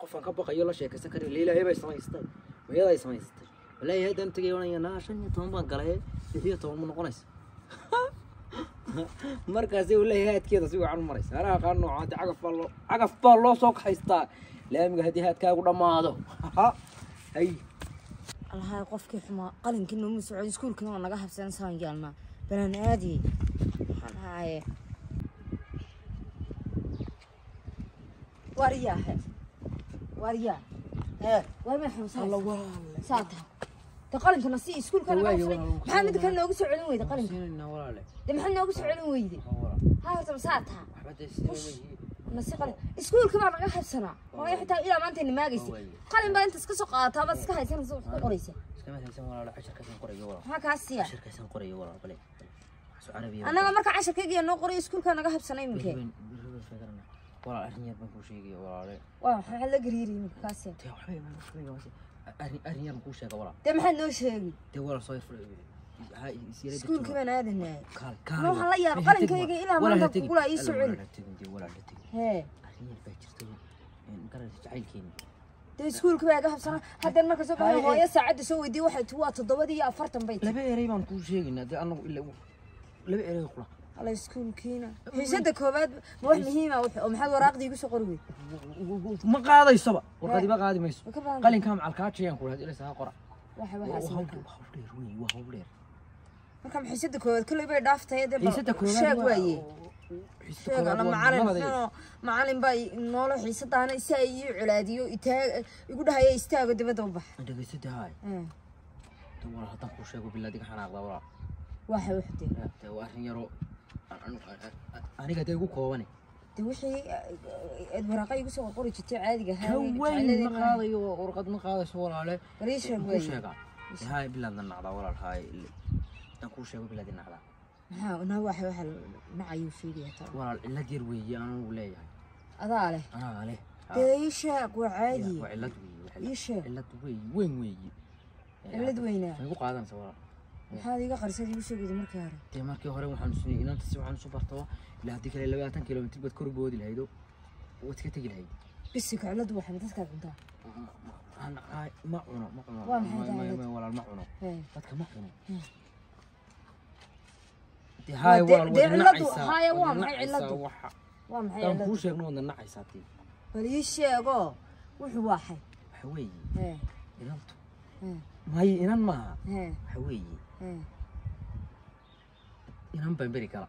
Qofaan ka baqayo la sheekaysan karin Ilaahay bay samaystay. Hooyada ay samaystay. Wallaahi haddaan tagay oranaya naa 15 baan galay 16 ma noqonaysa. Markaasi wallaahi haadkeeda si wacan u maraysa. Anaa aqaan nooca hadda cagaf baa loo soo kaxaystaa. Laamiga haddii haadkaagu dhammaado. Hay. Allahay qofkii xumaa qalinkii nooma socdo iskuulkina waa naga habsan saan yeelnaa balaan aadiyey waxaan ahaaye waariyaahe waaryaa Hee. waar may xanuunsanaysaa Alla walaal. Saa tahay de qalinkana si iskuulka naga Waayo, habsanay walaal, maxaa mid kale noogu soo celin weyday qalinka Siinayna walaale. de maxaa noogu soo celin weyday Walaal. haa horta masaa taha Waxba dee sidee weeye. nasi qalin iskuulka baa naga habsanaa hooyo xitaa ilaa maanta ina maagaysa Waayo. qalin baa inta iska soo qaadataa baad iska haysanaysa wax ku qoraysa Iskama haysan walaale casharkaasaan qorayo walaal. maxaa kaa siiya Casharkaasaan qorayo walaal bale. Wax carabiya. annaga marka casharkaygiya noo qoray iskuulka naga habsanay iminkee Walaal arrin yar baan kuu sheegaya walaale. waa maxaa la gariiri iminka kaa siiya Dee waxba imaan sheegaya wase. Arrin yar baan kuu sheega walaal. dee maxaad noo sheegi Dee walaal soo yar ha is yara iskuulka baan aadanay Kaal kaal. Ma waxaan la yaabay qalinkayga ilaa maanta kugula ii soo celi. Walaal tegin dee walaal tegin. Hee Arrin yar baa jirta. Een garanaysa jacaylkeeni. dee iskuulka baa iga habsanaa haddaan marka soo baxay hooyo saacadda soo weydiiyey waxay ti waa 7:40 bay ti Laba eray baan kuu sheegaynaa dee anagu ilaa laba eray qura. Alla iskuulkiina xiisadda koowaad ma wax muhiima oo maxaad waraaqdii igu soo qori weyd Ma qaadaysaba. Warqadii ba qaadi mayso. Way ka badan Qalinkaa macalkaajayaan ku lahayd ilaa saa qora. waxa Waa waxaas hawl marka hawl dheer weeye waa hawl dheer. marka ma xiisadda koowaad kolley bay dhaaftay dee bal Xiisadda koowaad sheeg waa- waaye Xiisadda sheeg koowaad alla waa macalin nabadeed. xunoo macalin baa noola xiisadaana si ay ii colaadiyo itaag igu dhahaya istaago dibadda u bax Dhegeysada haay. Ee, Dee walaal haddaan kuu sheego bilaa adiga xanaaqda walaal. waxa wuxdee Dee waa arrin yaroo aniga dee igu koobane. dee wixii aad waraaqa igu soo qori jirtay caadiga ahaa Ka weyn ma qaadayo warqad ma qaadayso walaale. Bal ii sheeg Kuu waaye. sheegaa. Dee haay bilaad nacdaa walaal haay. Haddaan kuu sheego bilaad nacdaa. Maxaa naa waxa nacayuu sheegaya taa Walaal cillad yar weeye anugu leeyahay. Adaa leh Anaa leh. dee ii sheeg waa caadi Waa cillad weeye. Waa Ii sheeg. Cillad weeye weyn weeye. Cillad weynaa Ma igu qaadanaysa walaal. Maxaad iga qarsad igu sheegayda markii hore Dee markii hore waxaan isnay inanta si waxaan isu bartaba ilaa haddii kale 20 kilomitir baad kor boodi lahaydo waad iska tegi lahayd. Bisika cilladu waxay dadkaad cuntaa Ma cuno ma cuno. Waa maxay tahay Ma walaal ma cuno. Hee. Dadka ma cuno. Dee haay Waa walaal dee waad cilladu- nacaysaa. haaya, waa Waad maxay nacaysaa cilladu? waxa. Waa maxay Haddaan cilladu kuu sheegno waad nacaysaa tii. Bal ii sheego wuxuu waaxay Waxa weeye hee inantu. Hee. May inan maaha. Hee. Waxa weeye hee inan baan beri kala.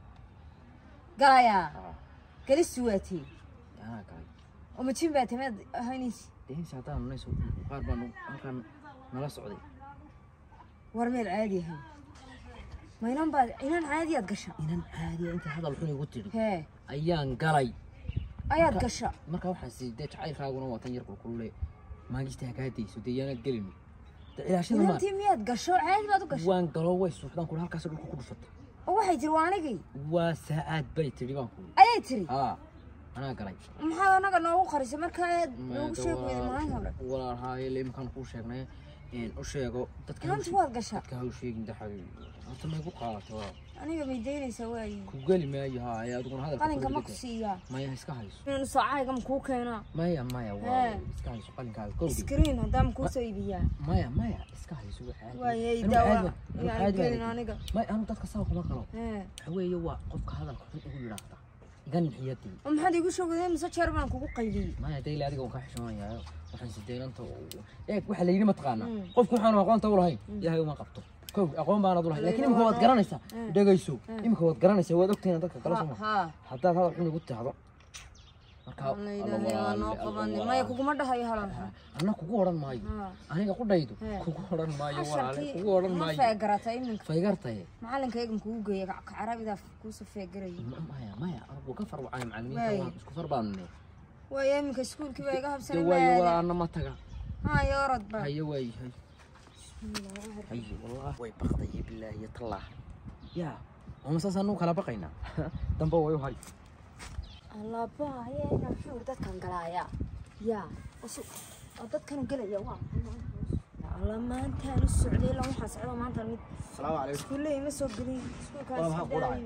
Galayaa Ah, galistu waa tii anaa galay. Oo majin baa tamaad ahaynaysi Dee insa haddaan nunayso qaar baan halkan nala socday. War meel caadi ahayn ma inan baad inan caadiyaad gasha Inan caadiya inta hadal xun igu tidhi hee ayaan galay. Ayaad gasha Marka waxaan sii dee jacaylkaaguna waa tan yar kulkulule maagista ha kaa dayso dee yaanaad gelin dee ilaashada maa Inantii miyaad gasho caadi baad u gashay waan galo way suuxdaan kula halkaas dhulka ku dhufatay oo waxay tiri waa anigii waa saacaad bay tidhi baan kuuli ayay tiri haa anaa galay maxaad anaga noogu qarisay markaa noogu sheeg weyday maalin hore walaal haaye le iminkaan kuu sheegnay u sheego dadka Inantii waad gashaa dadka ha u sheegin de xabiibi horta may ku qaadatay walaal aniga may daynaysaa waaye ku geli maayo haaye adiguna hadalka qalinka ma kula ku siiyaa maya iska hayso inaan saacayga ma kuu keenaa maya maya walaal iska hayso qalinkaaga kowdii iskriin haddaan kuu soo iibiyaa maya maya iska hayso waxa caadi Waaye, Anigu daawa. caadi baan- Yaan caadi baan gelin ahay. aniga. Maya anu dadka saa kuma galo hee waxa weeye waa qofka hadalka xun ugu yidhaahda iga nixiyadii oo maxaad iigu sheegay mise jeer baan kugu qayliyey maya dee ilaa adiga waan kaa xishoonayaa waxaan sideynanta eeg waxa la yidhi ma taqaanaa qofku waxaanu aqoonta u lahayn ilaahay uma qabto kow aqoon baanad u lahayn laakiin imika waad garanaysaa dhegayso imika waad garanaysaa waad ogtahay dadka kala soo haa haddaad hadal xun igu tidhaahdo marka Alla ilaahay waa noo qabanay maya kuguma dhahayo halan anna kugu odhan maayo Haa. aniga qudhaydu Hee. kugu odhan maayo walaale Casharkii kugu odhan ma maayo feegaratay iminka faygartaye macalinkaygan kugu geeya kacarabidaa kuusoo feegarayay maya maya anigu ka farwacay macalimiinta Waaye. waan isku far baanu nee waayo iminka iskuulkii baa iga dee habsanay waayo maada walaa anna ma taga hayo orod ba haye waaye haye haye wallahi way baqday bilaahi iyo tallaah yaa oma saas anu kala baqaynaa damba way u hay Allabaaya inaan xuur dadkan galaaya yaa usu oo dadkanu gelaya waa alla maantaan u socday ilaa waxaan socdo maanta mid السلام عليكم. Iskuulle ima soo gelin iskuulkaas Waa maxaa ku dhacay?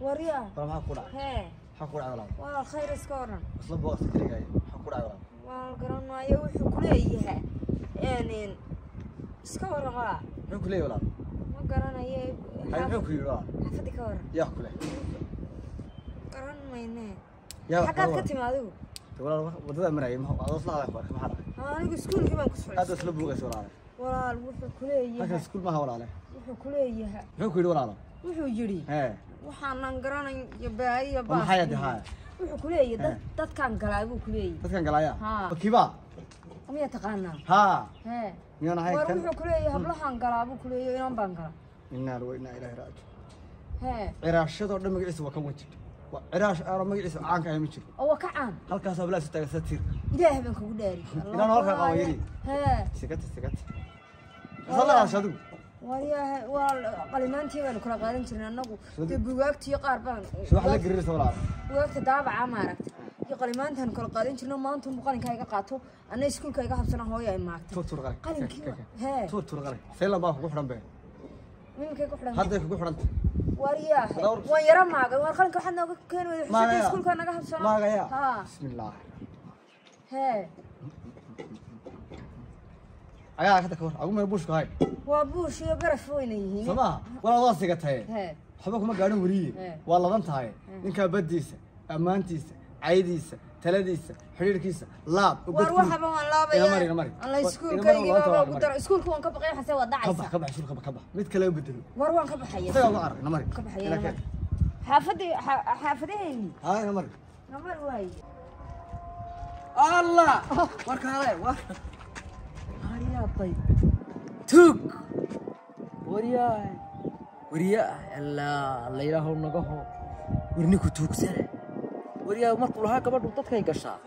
Waryaa Walaal maxaa ku dhacay? Hee Maxaa ku dhacay walaal? Walaal khayr iska waran Isla booqasta kaligaay. Maxaa ku dhacay walaal? Waa Waan garanayo wuxuu ku leeyahay iska waran walaa. Muxuu ku leeyahay walaal? Ma garanayo. Hay, muxuu ku yidhi walaal? Xaafadii ka waran. Yaa ku leh? Garan mayne. Yaa xaggaad ka timi adigu? Walaal, wadada marayay, ma adoo isla hadlay ku arkay, maxaa dhacay? Anigu iskuulkii baan ku Aad socday. isla buuqaysa walaale. Walaal, wuxuu ku leeyahay Halkan iskuul maaha walaale. Wuxuu ku leeyahay Muxuu ku yidhi walaalo? Wuxuu yidhi Hee. waxaanan garanayn iyo baahiyo. Waa maxay hadda haa? Wuxuu ku leeyahay dadkaan galaa buu ku leeyahay. Dadkan galaya? Haa. Kiibaa? Miyaa taqaanaa? Haa. Hee. Miyaan ahay War kan? wuxuu ku leeyahay hablahaan galaa buu ku leeyahay, inan baan galaa. Innaa lillahi wa innaa ilaahi raaji'uun. Hee. Ciraashadoo dhan magaciisa waa kan wajib. Waa ciraash aaro magaciisa caanka ah ma jiro. Oo waa ka caan. Halkaas hablaha isu taagan sida tiirka. Ilaah baan kugu dhaari. Inaan halkaa qabo yiri. Hee. Sigata sigata. Maxaad la hadashay adigu? Waryahay, waa qalimaantii baanu kala qaadan jirnay annagu dee, bugaagtiyo qaar baan Subax la gariirsa walaal. Bugaagta daabaca maaragta iyo qalimaantaan kala qaadan jirno. Maanta unbu qalinkaa iga qaato, anna iskuulka iga habsana, hooyo ay maagtay. Tuur tuur qalin. Qalinkii hee. Tuur tuur qalin. Saylan baa kugu xidhan be. Mimkay ku xidhan? Hadday kugu xidhantay. Waryahay, waan yara maagay. War qalinka waxaad nooga keeni weyday xusada iskuulka naga habsano. Maagaya. Haa. Bismillaah. Hee. Ayaa ka war. Agu meel buushka hay. Waa buush iyo baraf weyna yihiin. Soo maaha? Walaal, waa sigatay. Hee. Waxba kuma gaadhin weliye. Waa ladan tahay. Ninkaa baddiisa, ammaantiisa, caydiisa, taladiisa, xidhiidhkiisa, laab. War waxaba waan laabaya. Ina mari, ina mari. Alla, Ina iskuulkaygii mari, baa ina ugu mari. daro. Iskuulka waan ka baqay, waxaase waa Ka bax, dhacaysa. ka bax iskuulka, ka bax. Mid kale u bedelo. War waan ka baxaya. Isagaa uga carar, ina mari. Ka baxaya. Ina Ina keen. mari xaafadii xaafadaheenii. Haa, ina mari. Namar waaye. Allah, war kaale, war waryaatay tuug, waryaay, waryaa, allah, alla, ilaahow naga ho. War ninku tuugsana, waryaa, markuu lahaa gabadhu dadkay gashaa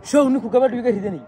show, ninku gabadhu iga ridanay.